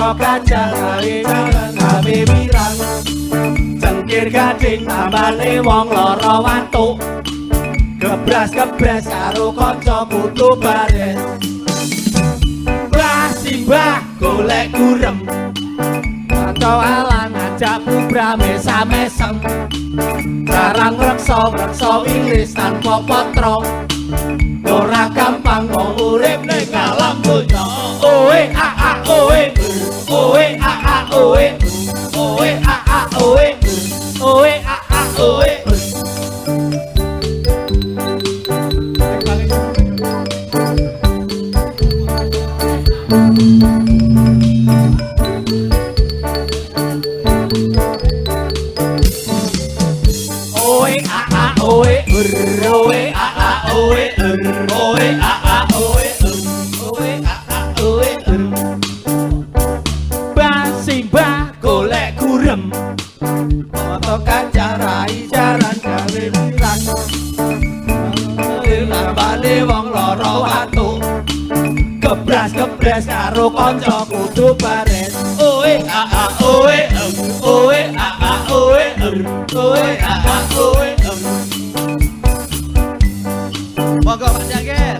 Moto gajah gawe jalan gawe wirang. Cengkir gading tambane wong lara watuk. Gebras-gebres karo kanca kudu bares. Mbah simbah golek gurem. Kanca alang ngajak bubrah mesam-mesem. Jarang reksa-reksa wilis tanpa potro. Ora gampang wong urip ning alam donya. Oe a a oe, oe a a oe, oe a a oe, oe a a oe. Oe a a oe, oe a a oe, oe a a oe, oe a a oe. Basimbah golek gurem. Moto kaca rai jaran gawe wirang. Lambane wong lara watuk. Gebras-gebres karo kanca kudu bares. Oe a a oe, oe a a oe, oe a a oe. Monggo Pak Jangger.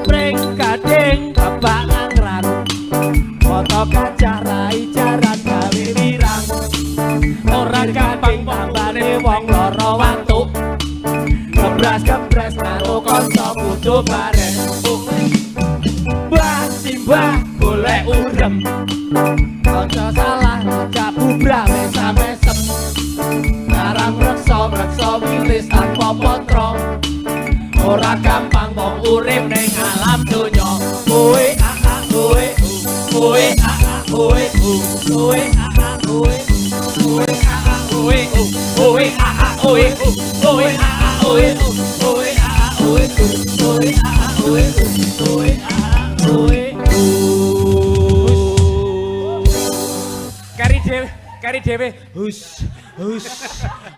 Pring gading kebak ngangran. Moto gajah rai jaran gawe wirang. Ora gampang tambane wong lara watuk. Gebras-gebres karo kanca kudu bares. Mbah simbah golek urem. Kanca salah ngajak bubrah mesam-mesem. Karang reksa-reksa wilis tanpa potro. Ora gampang wong urip ning alam donya. Oe a a oe, oe a a oe, oe a a oe, oe a a oe, oe a a oe, oe a a oe, oe a a oe, oe a a oe, oe a a oe. Kari dhewe, kari dhewe. Hus, hus,